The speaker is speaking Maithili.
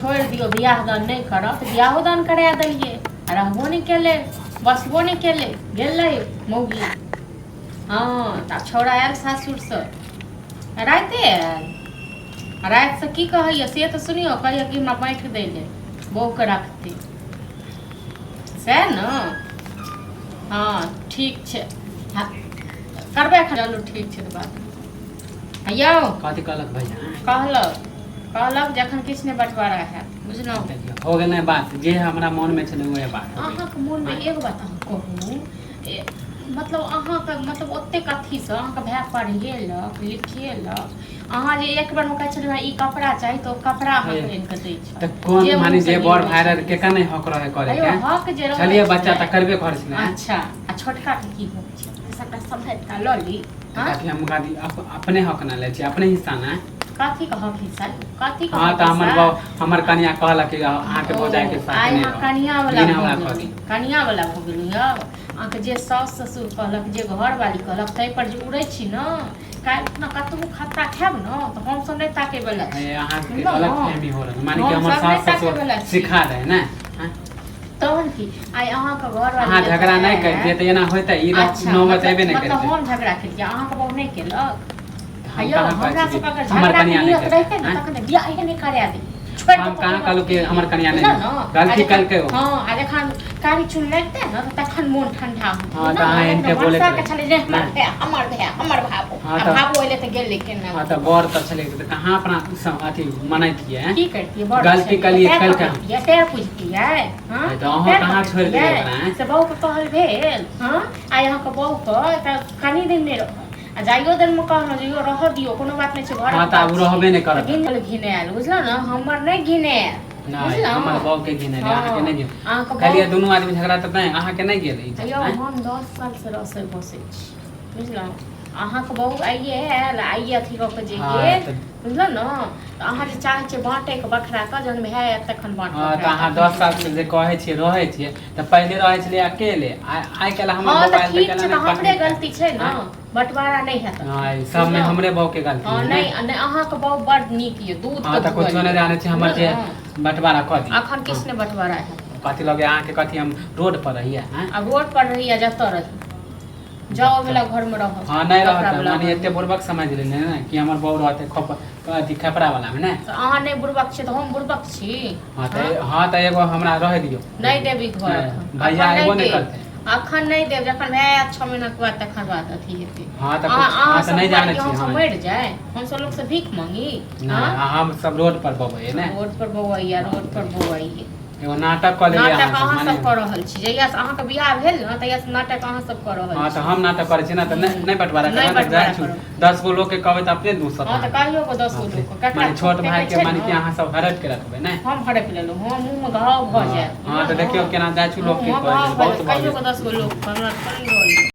छोड़ि दियौ, बियाह दान नहि करब। तऽ बियाहो दान करा देलियै आ रहबो नहि केलै, बसबो नहि केलै, गेलै मौगी। हँ, तऽ आब छौड़ा आयल सासुरसँ, रातिए आयल आ रातिसँ की कहैए से तऽ सुनियौ। कहैए कि हमरा बाँटि दै ले, बहूके रखतै, सएह ने? हँ, ठीक छै। हँ, करबै एखन। चलू, ठीक छै। तऽ बात यौ। कथी कहलक भैया? कहलक, कहलक जखन किछु नहि बँटवारा हैत, बुझलहुँ? देखियौ, हो गेलै बात। जे हमरा मोनमे छलै, उएह बात हो गेलै। अहाँके मोनमे एगो बात अहाँ कहू, मतलब अहाँके मतलब ओतेक अथीसँ अहाँके भाय पढ़ेलक लिखेलक, अहाँ जे एक बेरमे कहै छलियै हमरा ई कपड़ा चाही, तऽ ओ कपड़ा अहाँके आनि कऽ दै छल। तऽ कोन जे माने मुँहसँ जे बड़ निकलै भाय रहै छलै। केकर नहि हक रहै करे अयौ के? हक जे रहै छलियै बच्चा छलै। तऽ करबे करै छलै। अच्छा, आ छोटकाके की हक छै? सबटा सम्हारि कऽ लऽ ली। हाँ? कथी हम गादी अपने हक ना लै छी, अपने हिस्सा ना? कथी के हक हिस्सा? कथी के हाँ हक तऽ हमर हिस्सा? बौ हमर कनिया कहलक कि अहाँके भौजाई के ओ, साथ आइ नहि अहाँ रहब। कनिया वाला बिना हमरा भऽ कऽ गेलहुँ। दी। कनिया वाला भऽ गेलहुँ यौ। अहाँके जे साउस ससुर कहलक, जे घरवाली कहलक, ताहि पर जे उड़ै छी ने, काल्हि खुना कतबो खत्ता खायब ने तऽ हमसभ नहि ताकै वाला छी। ए, अहाँके बुझलहुँ गलत ने? फहमी हो रहल, माने कि हम हमर सब नहि सास ताकै वाला ससुर छी। सिखा दे ने? हाँ? तहन की, आइ अहाँके घरवाली अहाँ जतऽ झगड़ा नहि आयल- करितियै तऽ एना होइतै? ई अच्छा, नौबत मतलब एबे नहि मतलब करितै। हम झगड़ा केलियै, अहाँके बहू नहि केलक? हम यौ, कहाँ हमरा कहै छी सबके अगर हमर झगड़ा के कनिया नहि नियत केलकै? रहितै ने, आँय? तखन तऽ बियाहे नहि करा दी, छोड़ि हम कऽ कहाँ कतहु कहलहुँ कि हमर कनिया नहि बुझलहुँ ने? गलती आ जखन- केलकै ओ। हँ, आ जखन कारी चून लगतै ने तऽ तखन मोन ठंडा होतै। हँ, तऽ अहाँ इनके बोलैत मनसा के रहै। छलै जे हमर नहि। भाय, हमर भाय, हमर भाबो। हँ, आ तऽ- भाबो एलै तऽ गेलै केना? हँ, तऽ बड़ तऽ छलै तऽ कहाँ अपना सब अथी मनैतियै? की करतियै? बड़ गलती छलै, कलियै, पैर कलकै। पकड़तियै, पैर पूजतियै, हँ? तऽ अहूँ पैर कहाँ छोड़ि देलियै पकड़तियै? ओकरा, आँय? से बहूके कहल भेल? हँ, आइ अहाँके बहूके तऽ कनि दिन नहि रहल आ जाइयो दिन मे कहलहुँ जे यौ, रहऽ दियौ, कोनो बात नहि छै, घरक हँ, तऽ आब बात रहबे छै। नहि करत। घिन घिनायल, बुझलहुँ ने? हमर नहि घिनायल। नहि, बुझलहुँ? हमर बहू के घिने रहै, अहाँके नहि घिने। अहाँके बहू- कहलियै दुनू आदमी झगड़ा तऽ नहि, अहाँके नहि गेल इज्जत, यौ, आँय? हम 10 साल से रसोई बसै छी, बुझलहुँ? अहाँके बहू आइए आयल, आइए अथी कऽ के जे गेल। बुझलहुँ ने? तऽ अहाँ जे चाहै छियै बाँटैके बखरा कऽ, जहन भाय आयत तखन बाँट हँ, तऽ बखरा। अहाँ 10 साल से जे कहै छियै रहै छियै, तऽ पहिले रहै छलियै अकेले। आइ काल्हि हमर हँ, बहू तऽ आयल तऽ ठीक केना छै, तऽ नहि हमरे बाँटतै? गलती छै ने, बँटवारा नहि हैत। हँ, ई सबमे बुझलहुँ? हमरे बहू के गलती हँ, है नहि ने? नहि, अहाँके बहू बड़ नीक यऽ, दूध हँ, के तऽ कुछो धुअल नहि यऽ। जानै छी, हमर जे बुझलहुँ ने? बँटवारा कऽ दी। अखन किछु नहि बँटवारा हैत। कथी लगे अहाँके? कथी हम रोड पर रहियै, आँय? आब रोड पर रही या जतऽ रही, जाओ वाला घर में रहब। हँ, नहि कपड़ा रहत वाला माने घरमे। एते बुड़बक समझ लेने ने कि हमर बहू रहते खप अथी खपरा वाला मे ने? तऽ अहाँ नहि बुड़बक छी तऽ हम बुड़बक छी? हँ तऽ, हँ तऽ एगो हमरा रहै दियौ। नहि देब ई घर नहि, अखन। भैया अखन एबो नहि देब। करतै। अखन नहि देब, जखन भए आयत 6 महीना के बाद, तखन बाद अथी हेतै। हँ, तऽ अहाँ कुछ- अहाँ हँ, तऽ सब नहि जानै दुआरे छी। हमसब हँ। मरि जाय, हमसब लोक से भीख मांगी? नहि। हँ? हम सब रोड पर बबैये ने? रोड पर बौआइया, रोड पर बौआइया। एगो नाटक कऽ लेलियै। नाटक अहाँ अहाँ सब सब कऽ रहल छी। जहिया से अहाँके बियाह भेल ने, तहिया से नाटक अहाँ सब कऽ रहल हँ, छी। तऽ हम नाटक करै छी ने? तऽ नहि, नहि बँटवारा नहि करब तऽ बँटवारा जाइ छी। करब। 10 गो लोकके कहबै तऽ अपने दूसत। हँ, तऽ कहियो गो 10 गो लोक ककरा माने छोट फेकै भाई के छै माने कि ने? अहाँ सब हड़प के रखबै ने? हम हड़पि लेलहुँ? हम मुँहमे घाव भऽ जायत। हँ, तऽ देखियौ केना जाइ छी लोकके मुँहमे कहै घाव लेल, भऽ बहुत जायत। भऽ कहियो गेल। गो 10 गो लोक हमरा थोड़े रहल।